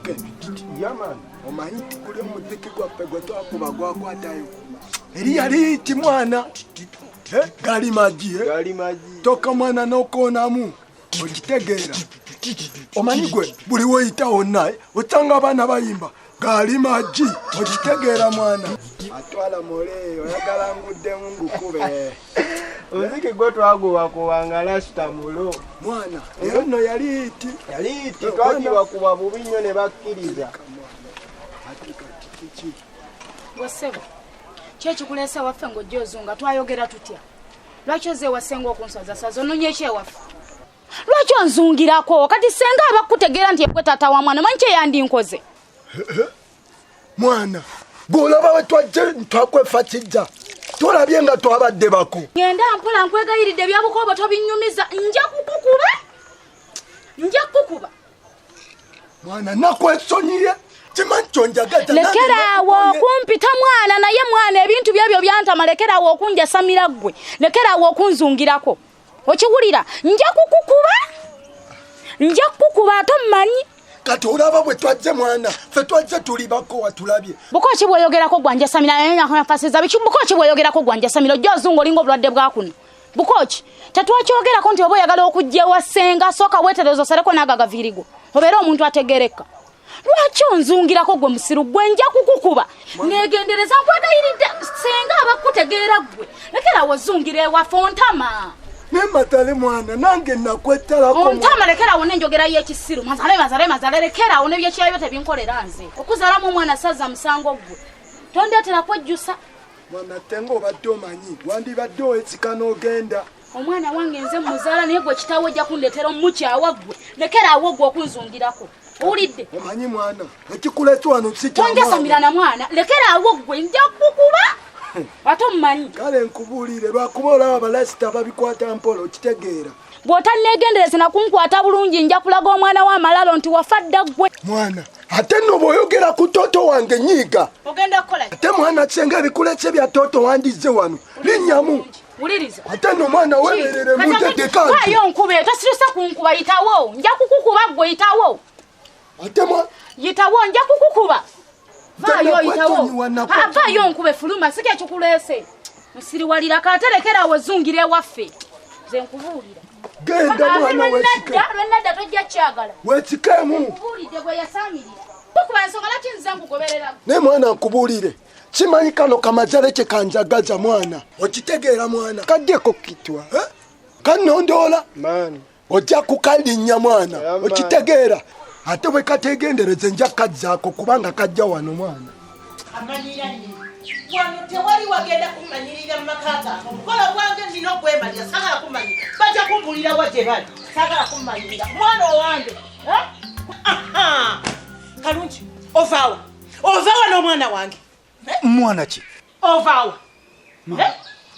Weesike. Yeah man. Omanyi guli omuziki gwaffe gwe twakuba gwakwatayo. Eri yali iti mwana. Eh, gali magi. Eh? Gali magi. Toka mwana n'okoonamu. Okitegeera. Omanyi gwe buli woyita wonna eh, osanga abaana bayimba gali magi. Okitegeera mwana. Atwala mole oyagala nguddemu ngukube. Omuziki gwe twagubakuba lasita mulo. Mwana eyo nno yali iti. Yali iti twagibakuba bubi nnyo ne bakkiriza. Ate kati kiki? Gwe ki ekikuleese waffe ng'ojja ozunga twayogera tutya? Lwaki ozze ewa ssenga okunsazasaza onoonye ki ewaffe? Lwaki onzungirako? Kati ssenga aba kutegeera nti yegwe taata wa mwana manyi kyeyandinkoze. Mwana bw'olaba we twajje twakwefa kijja tolabye nga twabadde bako. Ngenda mpola nkwegayiridde ebyabukoobo tobinyumiza nja kukukuba. Nja kukukuba. Mwana nakwesonyiye kimanyi kyonjagaza. Lekeraawo okumpita mwana naye mwana ebintu byebyo byantama lekeraawo okunjasamira ggwe lekeraawo okunzungirako. Okiwulira nja kukukuba. Nja kukukuba ate ommanyi. Kati olaba bwe twajje mwana ffe twajje tuli bako watulabye. Buko ki bw'oyogerako gwa njasamira nfasiza biki buko ki bw'oyogerako gwa njasamira ojja ozunga olinga obulwadde bwa kuno. Buko ki tetwakyogerako nti oba oyagala okujja ewa ssenga sooka weetereze osaleko n'ago agaviirigo obeere omuntu ategereka. Lwaki onzungirako gwe musiru gwe nja kukukuba. Neegendereza nkwegayiridde ssenga abakutegeera ggwe lekerawo ozungira ewaffe ontama. Naye Matale mwana nange nakwettalako. Ontama lekerawo n'enjogera y'ekisiru mazale mazale mazale lekerawo n'ebyekyayo tebinkolera nze. Okuzaalamu omwana sazza musango ggwe tondeetera kwejjusa. Mwana tenga obadde omanyi wandibadde owesika n'ogenda. Omwana wange nze muzaala naye gwe kitaawe ojja kundeetera omukyawa ggwe lekerawo ggwe okunzungirako. Owulidde? Omanyi mwana ekikuleeta wano si kya mwana. Tonjasamira na mwana lekerawo ggwe nja kukuba. Ate omumanyi. Kale nkubuulire lwakuba olaba abalasita babikwata mpola okitegeera. Bw'otanneegendereza na kunkwata bulungi nja kulaga omwana w'amalalo nti wafa dda ggwe. Mwana ate nno bw'oyogera ku toto wange nyiiga. Ogenda kukola ki? Ate mwana kyenga ebikulese bya toto wandizze wano linnyamu. Wuliriza. Ate nno mwana weeberere mutetekanti. Waayo nkube tosiruse kunkuba yitawo nja kukukuba ggwe yitawo. Ate mwa yitawo nja kukukuba. Vaayo yitawo. Vaayo nkube fuluma si kyekikuleese. Musiriwalira katerekerawo ozungira ewaffe. Nze nkubuulira. Genda mwana weesike. Lwe tojja kyagala. Weesikemu. Nkubuulidde gwe yasaamirira. Kukuba ensonga lwaki nze nkugoberera? Naye mwana nkubuulire. Kimanyi kano kamazale kye kanjagaza mwana. Okitegeera mwana. Kaddeko kitwa. Kannondoola. Man. Ojja kukalinnya mwana. Okitegeera. Ate bwe kateegendereze nja kazzaako kubanga kajja wano mwana. Amanyira nnyo. Wano tewali wagenda kumanyirira mu maka gange. Omukolo gwange nnina okwemalira, saagala kumanyira. Bajja kumbulira wa gye bali. Saagala kumanyirira. Mwana owange. Kalungi, ovaawa. Ovaawa n'omwana wange. Mwana ki? Ovaawa.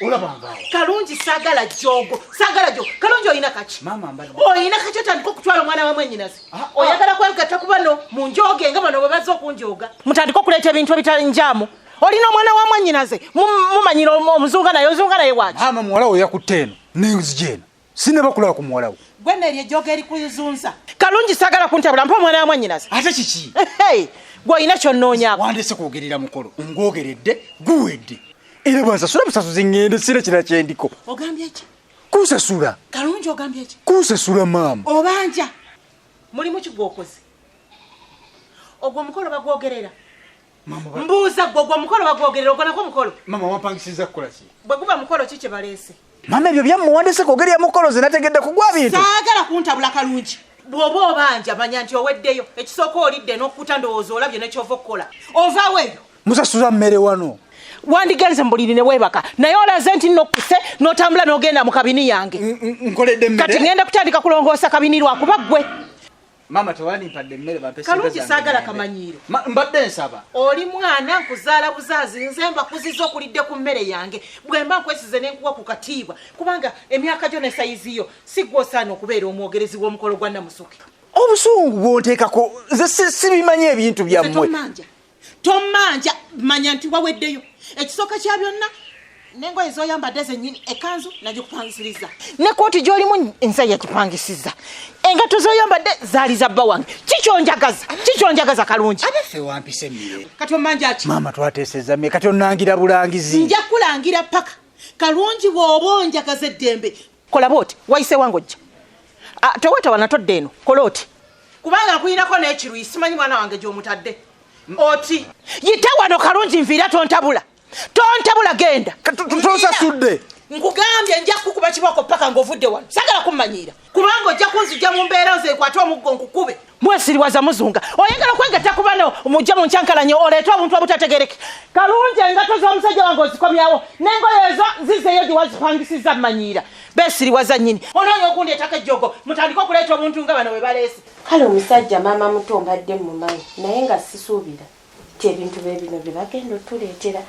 Olaba nvaawa. Kalungi saagala jjoogo. Saagala jjoogo. Kalungi olina kaki? Maama mbadde. Olina kaki otandika okutwala omwana wa mwannyinaze? Oyagala kwegatta ku bano mu njooge nga bano bwe bazze okunjooga. Mutandike okuleeta ebintu ebitali njaamu. Olina omwana wa mwannyinaze mumanyira omuzunga naye ozunga naye waaki? Maama muwala we yakutte eno n'enzija eno. Sinnaba kulaba ku muwala we. Gwe nno eryo ejjoogo erikuzunza. Kalungi saagala kuntabula mpa omwana wa mwannyinaze. Ate kiki? Gwe olina ky'onnoonyaako. Wandeese kwogerera mukolo ngwogeredde guwedde. Era bwansasula busasuzi ŋŋende sira kirala kye ndiko. Ogambye ki? Kunsasula. Kalungi ogambye ki? Kunsasula maama. Obanja. Mulimu ki gw'okoze? Ogwo omukolo bagwogerera. Mbuuza gwe ogwo omukolo bagwogerera ogwo nagwo mukolo. Maama wampangisiza kukola ki? Bwe guba mukolo ki kye baleese? Maama ebyo byammwe wandeese kwogerera mukolo nze nategedde kugwa bintu. Saagala kuntabula Kalungi. Bw'oba obanja manya nti oweddeyo. Ekisooka olidde n'okkuta ndowooza olabye ne ky'ova okukola. Ovaawo eyo. Musasula mmere wano. Wandigenze mu buliri ne weebaka naye olaze nti nnokkuse n'otambula n'ogenda mu kabini yange. Nkoledde mmere. Kati ŋŋenda kutandika kulongoosa kabini lwakuba ggwe. Maama tewandimpadde mmere bampe ssente Kalungi zange saagala ngende. kamanyiiro. Mbadde nsaba. Oli mwana nkuzaala buzaazi nze mbakuzizza okulidde ku mmere yange. Bwe mba nkwesize ne nkuwa ku katiibwa kubanga emyaka gyo ne sayizi yo si ggwe osaana okubeera omwogerezi w'omukolo gwa Namusoke. Obusungu bw'onteekako nze sibimanyi ebintu byammwe. Tommanja. Tommanja manya nti waweddeyo. Ekisooka kya byonna N'engoye z'oyambadde zennyini, ekkanzu nagikupangisiriza, ne kooti gy'olimu nze yagipangisiza, engatto z'oyambadde zaali za bba wange. Kikyonjagaza, kikyonjagaza Kalungi. Abaffe wampise mmire. Kati omanja ki? Maama twateesezza mmere, kati onnangira bulangizi. Nja kulangira paka Kalungi bw'oba onjagaza eddembe. Kola bw'oti, wayise wange ojja. Toweta wana todda eno, kola oti. Kubanga nkulinako n'ekiruyi, simanyi mwana wange gy'omutadde. Oti yita wano Kalungi, nviira, tontabula. Tontabula, genda. Tonsasudde. Nkugambye nja kukuba kibooko paka ng'ovudde wano. Sagala kummanyiira. Kubanga ojja kunzijja mu mbeera nze nkwate omuggo nkukube. Mwesiriwaza muzunga. Oyagala okwegatta ku bano mujje mu nkyankalanye oleete obuntu obutategereke. Kalungi engatto z'omusajja wange ozikomyawo. N'engoye ezo nzizeeyo gye wazipangisiza mmanyiira. Beesiriwaza nnyini. Onoonya okundeetako ejjoogo mutandike okuleeta obuntu nga bano bwe baleese. Kale omusajja maama muto mbadde mmumanyi naye nga sisuubira nti ebintu bye bino bye bagenda otuleetera.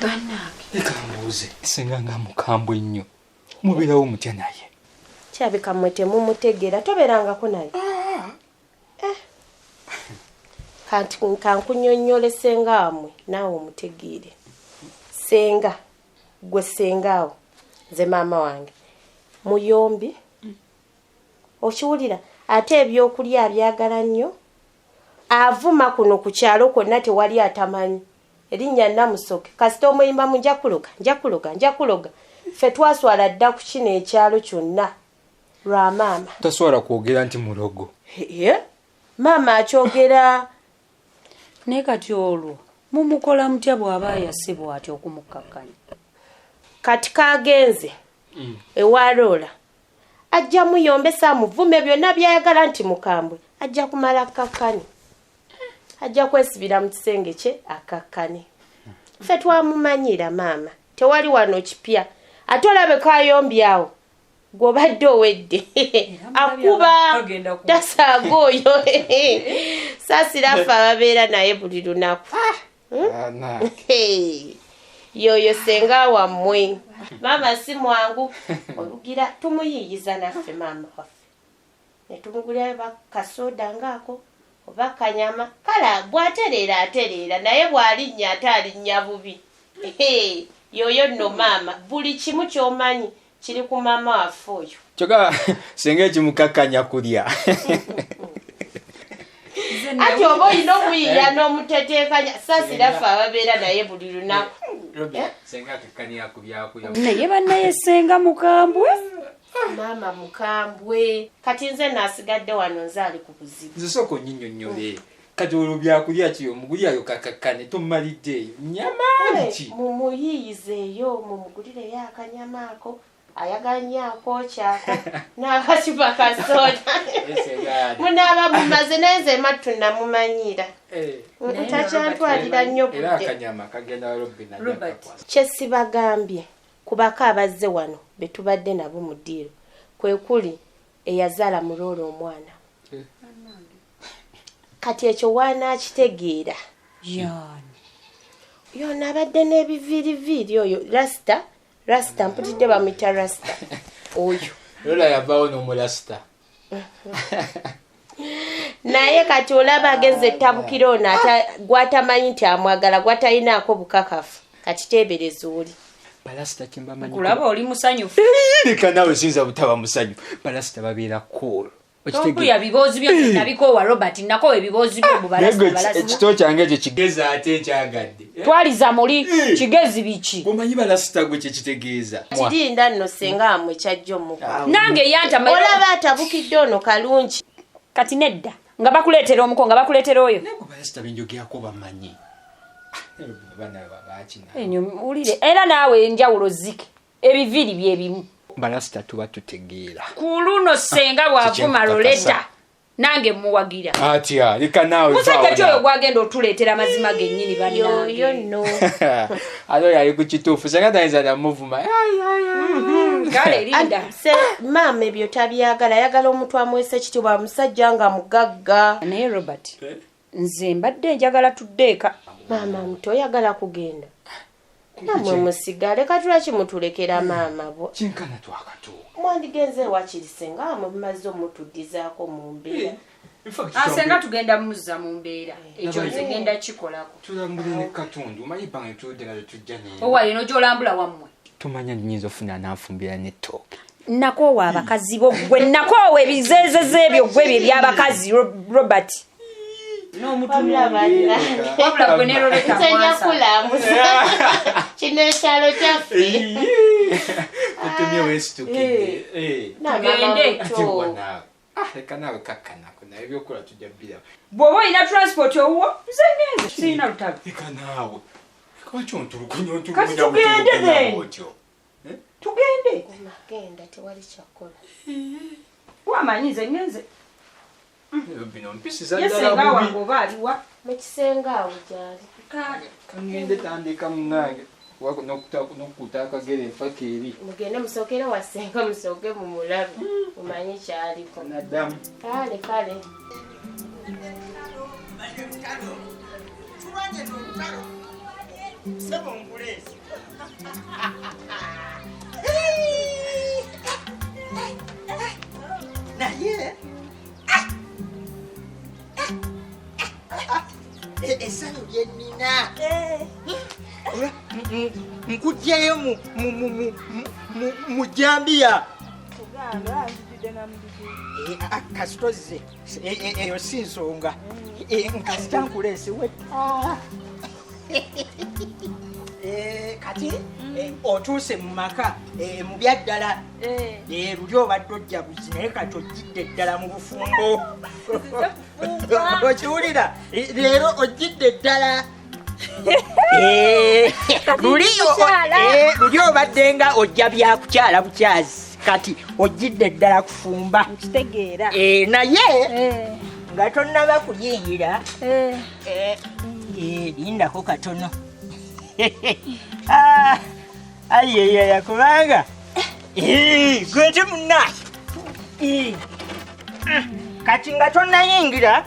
Bannange. Leka mbuuze, senga nga mukambwe nnyo, mubeerawo mutya naye? Kirabika mmwe temumutegeera, tobeerangako naye. Kati kankunyonnyole senga wammwe naawe omutegeere. Senga, gwe senga awo, nze maama wange. Muyombi, okiwulira, ate ebyokulya abyagala nnyo. Avuma kuno ku kyalo kwonna tewali atamanyi. Erinnya Namusoke, kasita omuyimbamu nja kuloga, nja kuloga, nja kuloga. Ffe twaswala dda ku kino ekyalo kyonna lwa maama. Taswala kwogera nti mulogo. Ye, maama akyogera. Naye kati olwo mumukola mutya bw'aba ayase bw'atyo okumukkakkanya? Kati kagenze ewa Loola. Ajja muyombesa amuvume byonna by'ayagala nti mukambwe. Ajja kumala akkakkane. Ajja kwesibira mu kisenge kye akkakkane. Ffe twamumanyira maama. Tewali wano kipya. Ate olabe kayombye awo. Gw'obadde owedde. Akuba tasaaga oyo. Saasira ffe ababeera naye buli lunaku. Yoyo senga wammwe. Maama si mwangu. Olugira tumuyiiyiza naffe maama waffe. Ne tumugulirayo kasoda ng'ako oba kanyama. Kale bw'atereera atereera naye bw'alinnya ate alinnya bubi. Yoyo nno maama buli kimu ky'omanyi kiri ku maama waffe oyo. Kyokka senga ekimukakkanya kulya. Ati oba olina okuyiiya n'omutetenkanya, saasira ffe ababeera naye buli lunaku. Senga akakkanira ku byakulya. Naye bannaye senga mukambwe. Maama mukambwe. Kati nze naasigadde wano nze ali ku buzibu. Nze sooka onnyinyonnyole. Kati olwo byakulya ki omugulyayo kakakkane tomumalidde eyo. Nnyama biki? Mumuyiiyizeeyo, mumugulireyo akanyama ako. Ayagala nnyo akookyako n'akacupa ka soda. Munaaba mumaze naye nze Mattu namumanyiira. Takyantwalira nnyo budde. Era akanyama kagenda Robin ajja kukakwasa. Kye sibagambye kubako abazze wano be tubadde nabo mu ddiiro kwe kuli eyazaala Muloolo omwana. Kati ekyo waanaakitegeera. Yaani. Yona abadde n'ebiviiriviiri oyo Rasta. Rasta mpulidde bamuyita Rasta oyo. Lola yavaawo n'omurasta. Naye kati olaba agenze ettabukira ono gw'atamanyi nti amwagala gw'atalinaako bukakafu. Kati teebereza oli. Balasita kye mbamanyi. Nkulaba oli musanyufu. Leka naawe siyinza butaba musanyufu. Balasita babeera cool. Tompulira biboozi byo nabikoowa Robert, nakoowa ebiboozi byo mu balasita, balasita. Ekito kyange ekyo kigezi ate nkyagadde. Twaliza muli kigezi biki? Omanyi balasita gwe kye kitegeeza. Kirinda nno senga wammwe kyajja omukola. Nange yantama. Olaba atabukidde ono Kalungi. Kati nedda nga bakuleetera omuko nga bakuleetera oyo. Naye gwe balasita benjogerako bamanyi. Enyo wulire era naawe enjawulo zike ebiviiri bye bimu. Balasita tuba tutegeera. Ku luno senga bw'avuma Loleta nange muwagira. Atya leka naawe. Musajja ki oyo gwagenda otuleetera amazima gennyini bannange. Yoyo nno. Ate oyo ali ku kituufu senga tayinza namuvuma. Kale linda. Maama ebyo tabyagala, ayagala omuntu amuweesa ekitiibwa musajja nga mugagga. Naye Robert nze mbadde njagala tudde eka. Maama muto oyagala kugenda. Nammwe musigale kati lwaki mutulekera maama bo? Kinkana twakatuuka. Mwandigenze wakiri senga wamwe mumaze omutuddizaako mu mbeera. Asenga tugenda muzza mu mbeera. Ekyo nze ngenda kikolako. Tulambule ne katundu, omanyi ebbanga tuludde nga tetujja naye. Owaye n'ogyolambula wammwe. Tumanya nnyinza ofuna ananfumbira n'ettooke. Nakoowa abakazi bo ggwe, nakoowa ebizeezeze ebyo ggwe ebyo eby'abakazi Robert. Wabula gwe ne Loretta Nze kulambuza. Kino ekyalo kyaffe. Otumye weesitukidde. Tugende. Leka naawe kakkanako naye ebyokola tujja bbiraba. Bw'oba olina transport owuwo, nze ngenze. Sirina lutalo. Leka naawe. Lwaki ontulugunya Kati tugende then. Tugende. Genda tewali kyakukola. Wamanyi nze ngenze. Bino mpisiza ddala bubi. Wange oba aliwa? Mu kisenge awo gy'ali. Kangende tandika munnange. N'okukuta akagere empaka eri. Mugende musookere wasenga musooke mumulabe. Mumanye ky'aliko. Naddamu. Kale kale. Tulwanye n'olutalo. Ssebo nkuleese. Naye essanyu lye nnina nkuggyeyo mu jambiya. Kasitozze eyo si nsonga. Kasita nkuleese wetta. Kati otuuse mu maka mu byaddala luli obadde ojja buzi naye kati ojjidde ddala mu bufumbo. Okiwulira leero ojjidde ddala. Luli obadde nga ojja byakukyala bukyazi kati ojjidde ddala kufumba. Naye nga tonnaba kuyingira lindako katono. Ayeyeya kubanga gwe ti munnange. Kati nga tonnayingira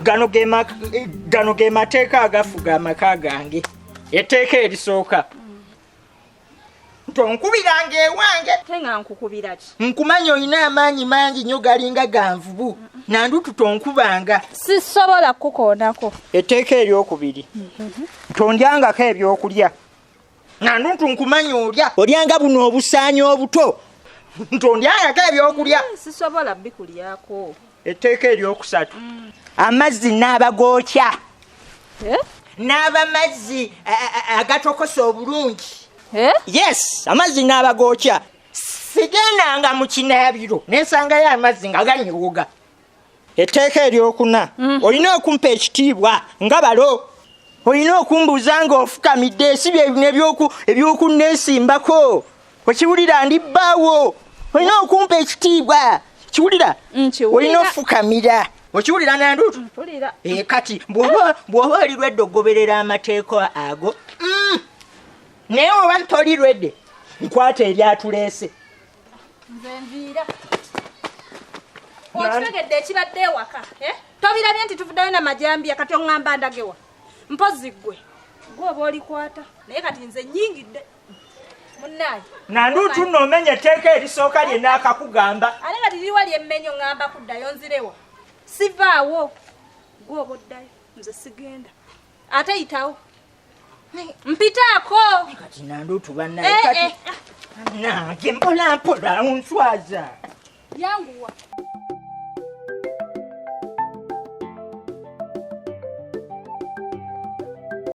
gano ge mateeka agafuga amaka gange. Etteeka erisooka tonkubiranga ewange. Nga nkukubira ki? Nkumanya olina amaanyi mangi nnyo galinga ga nvubu. Nandutu tonkubanga. Sisobola kukoonako. Etteeka eryokubiri tondyangako ebyokulya. Nandutu nkumanya olya olyanga buno obusaanyi obuto. Tondyangako ebyokulya. Sisobola bikulyako. Etteeka eryokusatu amazzi n'abagookya. N'abamazzi agatokosa obulungi. Yes, amazzi n'abagookya. Sigendanga mu kinaabiro nensangayo amazzi nga ganyogoga. Etteeka eryokuna olina okumpa ekitiibwa nga balo. Olina okumbuuza ng'ofukamidde si bye bino ebyokunneesimbako. Okiwulira ndi bbaawo. Olina okumpa ekitiibwa. Kiwulira? Olina ofukamira. Okiwulira Nandutu? Kati bw'oba oli lwedde ogoberera amateeka ago. Naye oba toli lwedde nkwata eryatuleese. Nze nviira. Okitegedde ekibadde ewaka. Tobirabye nti tuvuddeyo n'amajambiya kati oŋŋamba ndagewa. Mpozzi ggwe gwe oba olikwata naye kati nze nnyingidde. Munnange. Nandutu nno omenya etteeka erisooka lye naakakugamba. Ate kati liriwa lye mmenye oŋŋamba kuddayo nzirewa. Sivaawo. Gwe oba oddayo nze sigenda. Ate yitawo. Mpitaako. Kati Nandutu bannaye kati nange mpola mpola onswaza. Yanguwa.